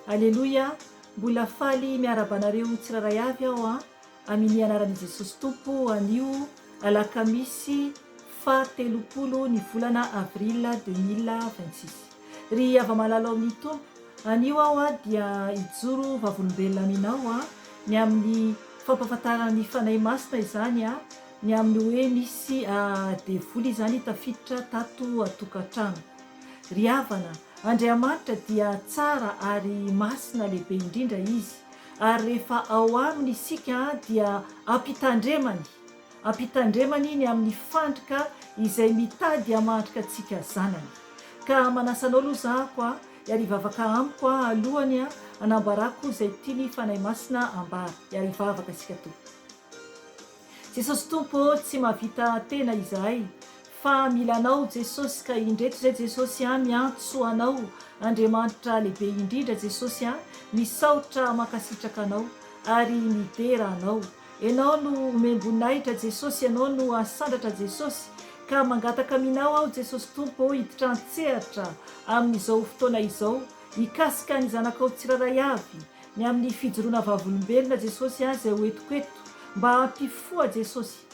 Aleloia! Mbola faly miarahaba anareo tsirairay avy aho an, amini anaran'i Jesosy Tompo anio alakamisy faha 30 ny volana avril 2026. Ry hava-malala ao amin'ny Tompo, anio aho dia hijoro vavolombelona aminao an, ny amin'ny fampahafantaran'ny Fanahy Masina izany an, ny amin'ny hoe nisy devoly izany tafiditra tato an-tokantrano. Ry havana, Andriamanitra dia tsara ary masina lehibe indrindra Izy, ary rehefa ao Aminy isika dia ampitandremany, ampitandremany ny amin'ny fandrika izay mitady hamandrika antsika zanany. Ka manasa anao aloha zahako a, hiary hivavaka amiko a, alohany hanambarako izay tiany Fanahy Masina ambara. Hiary hivavaka isika Tompoko. Jesosy Tompo ô tsy mahavita tena izahay fa mila Anao Jesosy ka indreto izay Jesosy a miantso Anao Andriamanitra lehibe indrindra Jesosy a misaotra mankasitraka Anao ary midera Anao Ianao no omem-boninahitra Jesosy Ianao no asandratra Jesosy ka mangataka aminao aho Jesosy Tompo ô hiditra an-tsehatra amin'izao fotoana izao hikasika ny zanakao tsirairay avy Ny amin'ny fijoroana vavolombelona Jesosy a izay ho entiko eto mba hampifoha Jesosy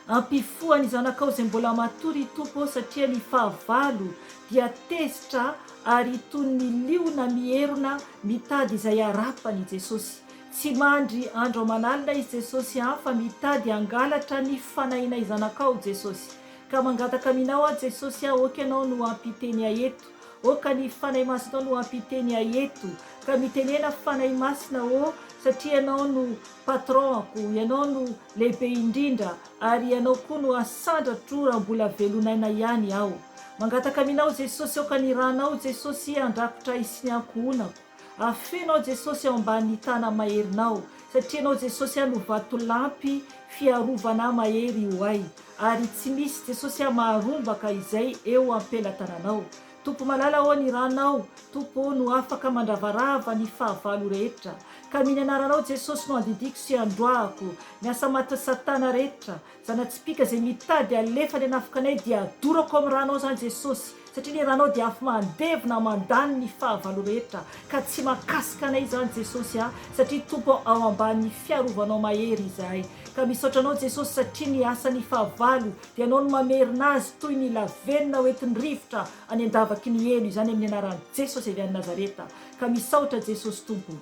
Ampifoha ny zanakao izay mbola matory Tompo ô satria ny fahavalo dia tezitra ary toy ny liona mierona mitady izay harapany Jesosy Tsy mandry andro aman'alina izy Jesosy a fa mitady hangalatra ny fanahinay zanakao Jesosy Ka mangataka aminao aho Jesosy a ok ianao no hampiteny ahy eto Oka ny Fanahy Masinao no hampiteny ahy eto ka mitenena Fanahy Masina ô satria ianao no patron-ko, ianao no lehibe indrindra ary ianao koa no asandratro raha mbola velon'aina ihany aho. Mangataka aminao Jesosy aoka ny ranao Jesosy handrakotra ahy sy ny ankohonako. Afeno aho Jesosy ao ambanin'ny tana-maherinao satria ianao Jesosy aho no vatolampy fiarovana mahery ho ahy. Ary tsy misy Jesosy ah maharombaka izay eo ampelatananao. Tompo malala ô ny ranao Tompo ô no afaka mandravarava ny fahavalo rehetra. Ka miny anaranao Jesosy no andidiko sy androahako ny asa maty satana rehetra. Zanatsipìka izay mitady alefany hanafika anay dia adorako amin'ny ranao zany Jesosy satria ny ranao dia afo mandevona mandany ny fahavalo rehetra ka tsy makasika anay izany Jesosy ah satria Tompo ao ambany fiarovanao mahery izahay. Ka misaotra anao Jesosy satria ny asan'ny fahavalo dia anao no mamerina azy toy ny lavenona ho entin'ny rivotra any andavaky ny helo izany amin'ny anaran'i Jesosy avy any Nazareta ka misaotra Jesosy Tompo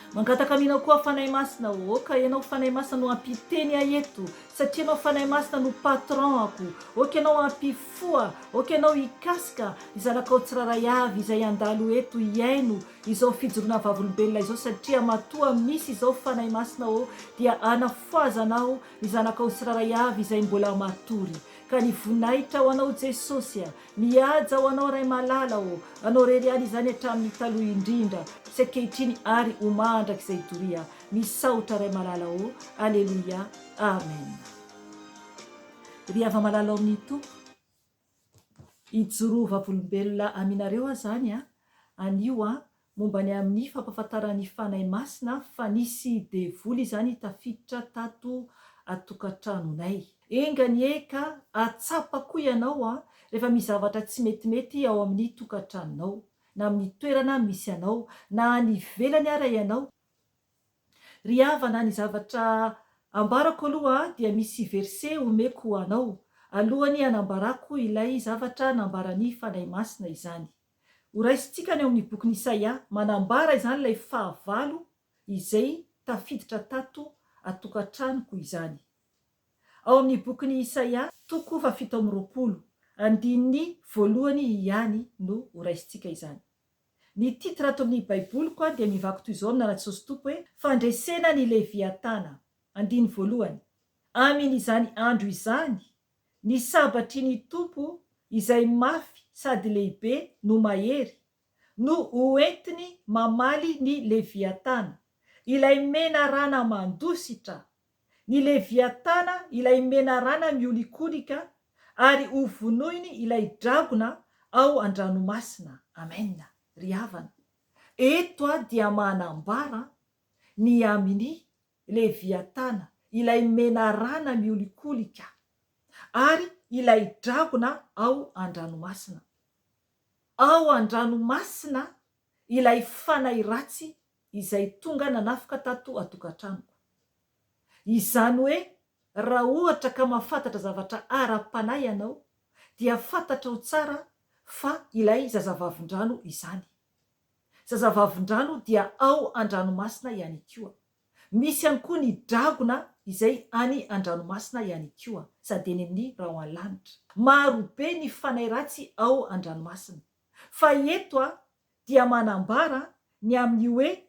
Mangataka aminao koa Fanahy Masina ô ka ianao Fanahy Masina no hampiteny ahy eto satria ianao Fanahy Masina no patron ako ok ianao hampifoha ok ianao hikasika ny zanakao tsirairay avy izay handalo eto hihaino izao fijoroana vavolombelona izao satria matoa misy izao Fanahy Masina ô dia anafoazanao ny zanakao tsirairay avy izay mbola matory ka ny voninahitra ho anao Jesosy a mihaja ho anao Ray malala ô anao rery ihany izany hatramin'ny taloha indrindra sy ankehitriny ary ho mandrakizay doria misaotra Ray malala ô Aleloia Amen Ry hava-malala ao amin'ny Tompo Hijoro vavolombelona aminareo aho izany anio momba ny amin'ny fampahafantaran'ny Fanahy Masina fa nisy devoly izany tafiditra tato an-tokantranonay. Enga anie ka hahatsapa koa ianao rehefa misy zavatra tsy metimety ao amin'ny tokantranonao, na amin'ny toerana misy anao, na any ivelany ara ianao, Ry havana, ny zavatra ambarako aloha dia misy verset omeko ho anao, alohan'ny hanambarako ilay zavatra nambaran'ny Fanahy Masina izany. Ho raisintsika any ao amin'ny bokin'i Isaia, manambara izany ilay fahavalo izay tafiditra tato an-tokantranoko izany. Ao amin'ny bokin'i Isaia, toko faha 27, andininy voalohany ihany no ho raisintsika izany. Ny titre ato amin'ny baiboliko dia mivaky toy izao amin'ny anaran'i Jesosy Tompo hoe, Fandresena ny Leviatana. Andininy voalohany. Amin izany andro izany, ny sabatry ny Tompo izay mafy sady lehibe no mahery, no ho entiny mamaly ny Leviatana, ilay menarana mandositra, ny Leviatana ilay menarana miolikolika ary ho vonoiny ilay dragona ao an-dranomasina. Amen. Ry havana, eto aho dia manambara ny amin'ny Leviatana, ilay menarana miolikolika, ary ilay dragona ao an-dranomasina. Ao an-dranomasina. ilay fanahy ratsy izay tonga nanafika tato an-tokantranoko. Izany hoe raha ohatra ka mahafantatra zavatra ara-panahy ianao dia fantatrao tsara fa ilay zazavavindrano izany. Zazavavindrano dia ao an-dranomasina ihany koa. Misy ihany koa ny dragona izay any an-dranomasina ihany koa, sady eny amin'ny rahon-lanitra. Maro be ny fanahy ratsy ao an-dranomasina. Fa eto dia manambara ny amin'ny hoe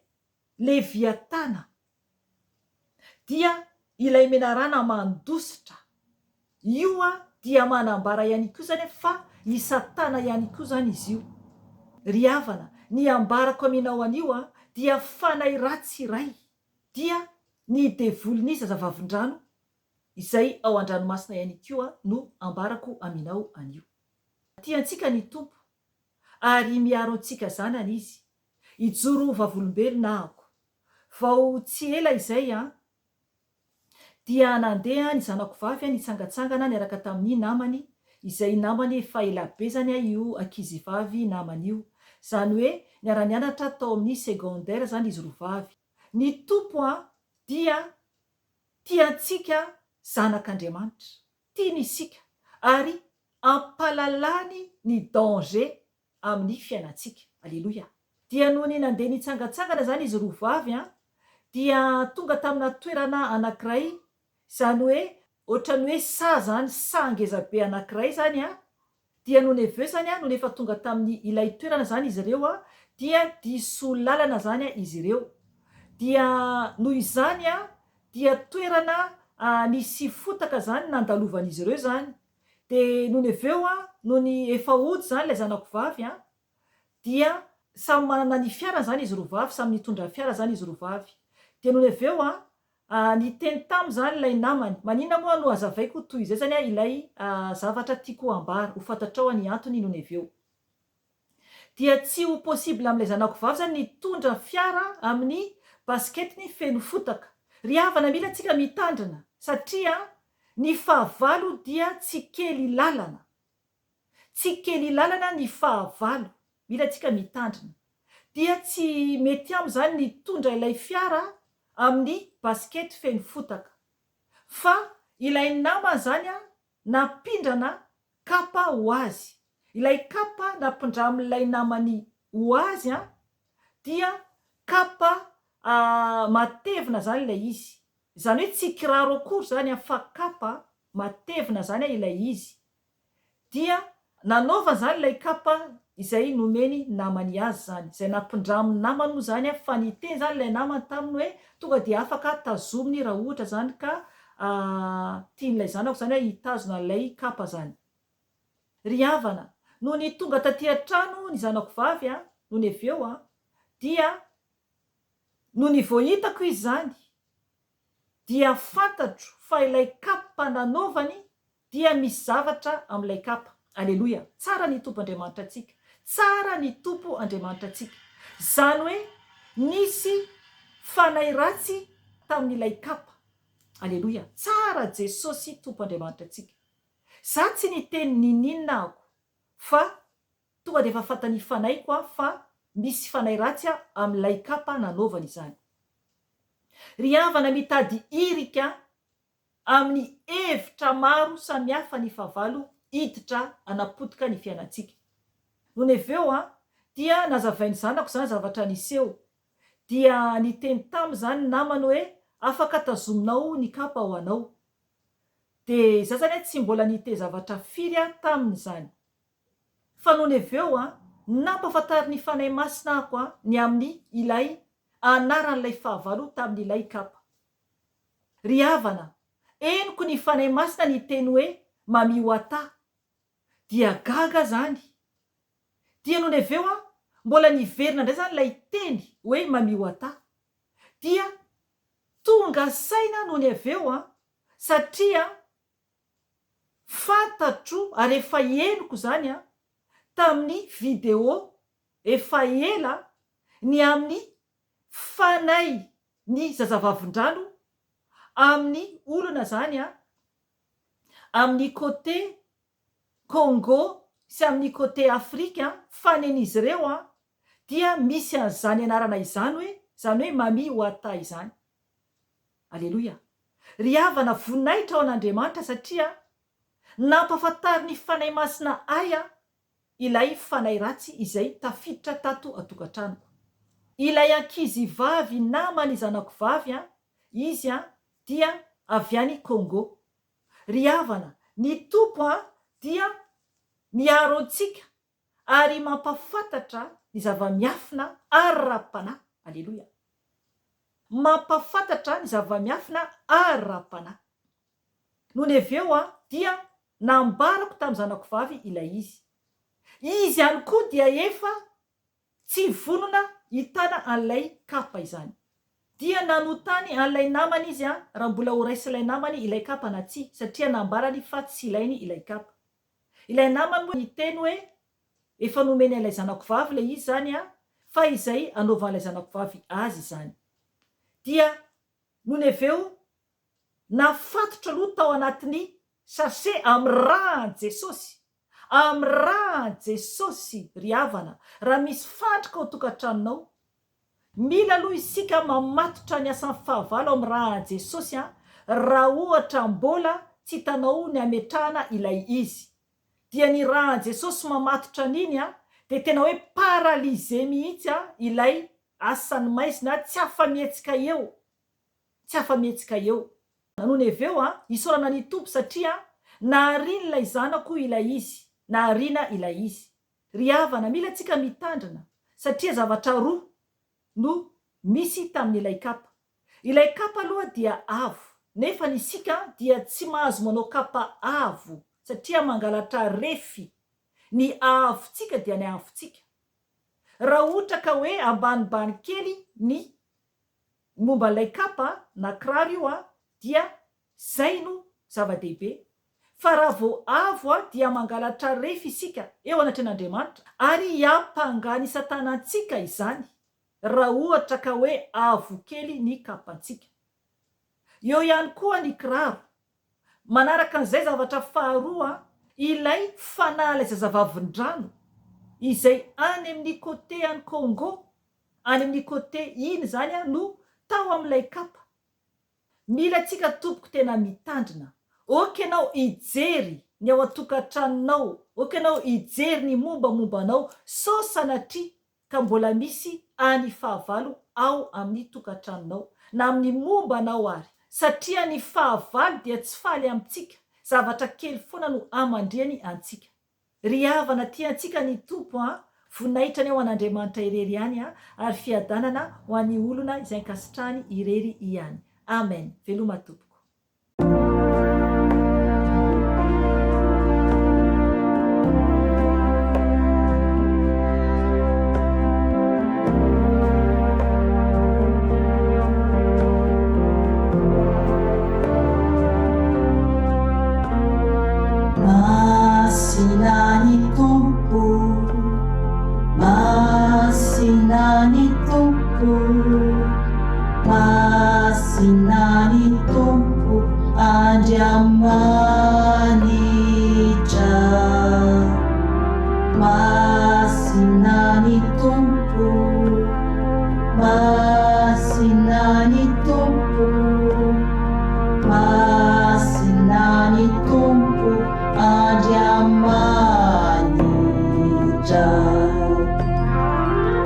Leviatana dia ilay menarana mandositra. Io dia manambara ihany koa izany fa i Satana ihany koa izany izy io. Ry havana, ny ambarako aminao anio dia fanahy ratsy iray, dia ny devolin'ny zazavavindrano izay ao an-dranomasina ihany koa no ambarako aminao anio. Tia antsika ny Tompo ary miaro antsika zanany Izy. Hijoro ho vavolombelona ahako. Vao tsy ela izay an, dia nandeha ny zanako vavy nitsangatsangana niaraka tamin'ny namany, izay namany efa elabe zany io ankizivavy namany io. Izany hoe niara-nianatra tao amin'ny secondaire zany izy roa vavy. Ny Tompo an dia tia antsika zanak'Andriamanitra. Tiany isika ary ampalalany ny danger amin'ny fiainantsika. Aleloia! Dia nony nandeha nitsangantsangana izany izy roa vavy an, dia tonga tamina toerana anankiray, izany hoe ohatran'ny hoe saha izany, saha ngezabe anankiray izany an, dia nony avy eo izany an, nony efa tonga tamin'ny ilay toerana izany izy ireo an, dia diso lalana izany an izy ireo. Dia noho izany an, dia toerana nisy fotaka izany nandalovan'izy ireo izany. Dia nony avy eo an, nony efa hody izany ilay zanako vavy an, dia samy manana ny fiarany izany izy roa vavy, samy nitondra fiara izany izy roa vavy. Dia nony avy eo an, niteny taminy izany ilay namany, maninona moa no hazavaiko toy izay izany ilay zavatra tiako hambara, ho fantatrao ny antony nony avy eo. Dia tsy ho possible amin'ilay zanako vavy izany ny hitondra fiara amin'ny basket-ny feno fotaka. Ry havana mila tsika mitandrina satria ny fahavalo dia tsy kely lalana. Tsy kely lalana ny fahavalo. Mila tsika mitandrina. Dia tsy mety aminy izany ny hitondra ilay fiara amin'ny basket feno fotaka. Fa ilay namany izany nampindrana kapa ho azy. Ilay kapa nampindramin'ilay namany ho azy dia kapa matevina izany ilay izy. Izany hoe tsy kiraro akory izany fa kapa matevina izany ilay izy. Dia nanaovany izany ilay kapa izay nomeny namany azy izany, izay nampindramin'ny namany moa izany fa niteny izany ilay namany taminy hoe tonga dia afaka tazominy raha ohatra izany ka tian'ilay zanako izany hoe hitazona an'ilay kapa izany. Ry havana, nony tonga taty an-trano ny zanako vavy nony avy eo dia nony vao hitako izy izany dia fantatro fa ilay kapa nanaovany dia misy zavatra amin'ilay kapa. Aleloia! Tsara ny Tompo Andriamanitra antsika. Tsara ny Tompo Andriamanitra antsika. Izany hoe nisy fanahy ratsy tamin'ilay kapa. Aleloia! Tsara Jesosy Tompo Andriamanitra antsika. Za tsy niteny nininona ako fa tonga dia efa fantany fanahiko aho fa misy fanahy ratsy amin'ilay kapa nanaovany izany. Ry havana mitady irika amin'ny hevitra maro samihafa ny fahavalo hiditra hanapotika ny fiainantsika. Nony avy eo dia nazavain'ny zanako izany zavatra niseho. Dia niteny taminy izany ny namany hoe afaka tazominao ny kapa ho anao. Dia izaho izany tsy mbola nite zavatra firy aho taminy izany. Fa nony avy eo nampahafantarin'ny Fanahy Masina ako ny amin'ny ilay anaran'ilay fahavalo tamin'ilay kapa. Ry havana, henoko ny Fanahy Masina niteny hoe Mamiwata. Dia gaga zany. Dia nony avy eo aho, mbola niverina indray zany ilay teny hoe Mamiwata. Dia tonga saina nony avy eo aho, satria fantatro ary efa henoko zany an, tamin'ny vidéo efa ela ny amin'ny Fanahy ny zazavavindrano amin'ny olona zany an, amin'ny côté Congo sy amin'ny côté Afrique an, fanen'izy ireo an, dia misy an'izany anarana izany hoe, izany hoe Mami Wata izany. Aleloia! Ry havana, voninahitra ho an'Andriamanitra satria nampahafantarin'ny Fanahy Masina ahy ilay fanahy ratsy izay tafiditra tato an-tokantranoko. Ilay ankizy vavy naman'ny zanako vavy, izy dia avy any Congo. Ry havana, ny Tompo dia miaro antsika ary mampahafantatra ny zava-miafina ara-panahy. Aleloia! Mampahafantatra ny zava-miafina ara-panahy. Nony avy eo dia nambarako tamin'ny zanako vavy ilay izy. Izy ihany koa dia efa tsy vonona hitana an'ilay kapa izany. Dia nanotany an'ilay namany izy raha mbola ho raisin'ilay namany ilay kapa na tsia, satria nambarany fa tsy ilainy ilay kapa. Ilay namany moa niteny hoe efa nomeny an'ilay zanako vavy ilay izy izany fa izay anaovan'ilay zanako vavy azy izany. Dia nony avy eo nafatotra aloha tao anatin'ny sachet amin'ny ràn'i Jesosy, amin'ny ràn'i Jesosy ry havana, raha misy fandrika ao tokantranonao, Mila aloha isika mamatotra ny asan'ny fahavalo amin'ny raha Jesosy an, raha ohatra mbola tsy hitanao ny hametrahana ilay izy. Dia ny raha Jesosy mamatotra an'iny an, dia tena hoe paralysé mihitsy an ilay asan'ny maizina tsy afa-mihetsika eo, tsy afa-mihetsika eo. Nony avy eo an, isaorana ny Tompo satria naharian'ilay zanako ilay izy, nahariana ilay izy. Ry havana, mila tsika mitandrina satria zavatra roa no misy tamin'ilay kapa. Ilay kapa aloha dia avo, nefa ny isika dia tsy mahazo manao kapa avo satria mangalatra refy. Ny ahavontsika dia ny ahavontsika. Raha ohatra ka hoe ambanibany kely ny momba an'ilay kapa na kiraro io dia Zay no zava-dehibe. Fa raha vao avo dia mangalatra refy isika eo anatrehan'Andriamanitra ary hiampangany Satana antsika izany raha ohatra ka hoe avo kely ny kapantsika. Eo ihany koa ny kiraro. Manaraka an'izay zavatra faharoa ilay fanahy ilay zazavavindrano izay any amin'ny côté any Congo, any amin'ny côté iny izany no tao amin'ilay kapa. Mila antsika tompoko tena mitandrina. Ok ianao hijery ny ao an-tokantranonao, ok ianao hijery ny mombamomba anao sao sanatria ka mbola misy any fahavalo ao amin'ny tokantranonao na amin'ny momba anao ary. Satria ny fahavalo dia tsy faly amintsika, zavatra kely foana no amandriany antsika. Ry havana tia antsika ny Tompo a, voninahitra anie ho an'Andriamanitra irery ihany a, ary fiadanana ho an'ny olona izay ankasitrahany irery ihany. Amen. Veloma tompoko. Masina ny Tompo, Masina ny Tompo, Masina.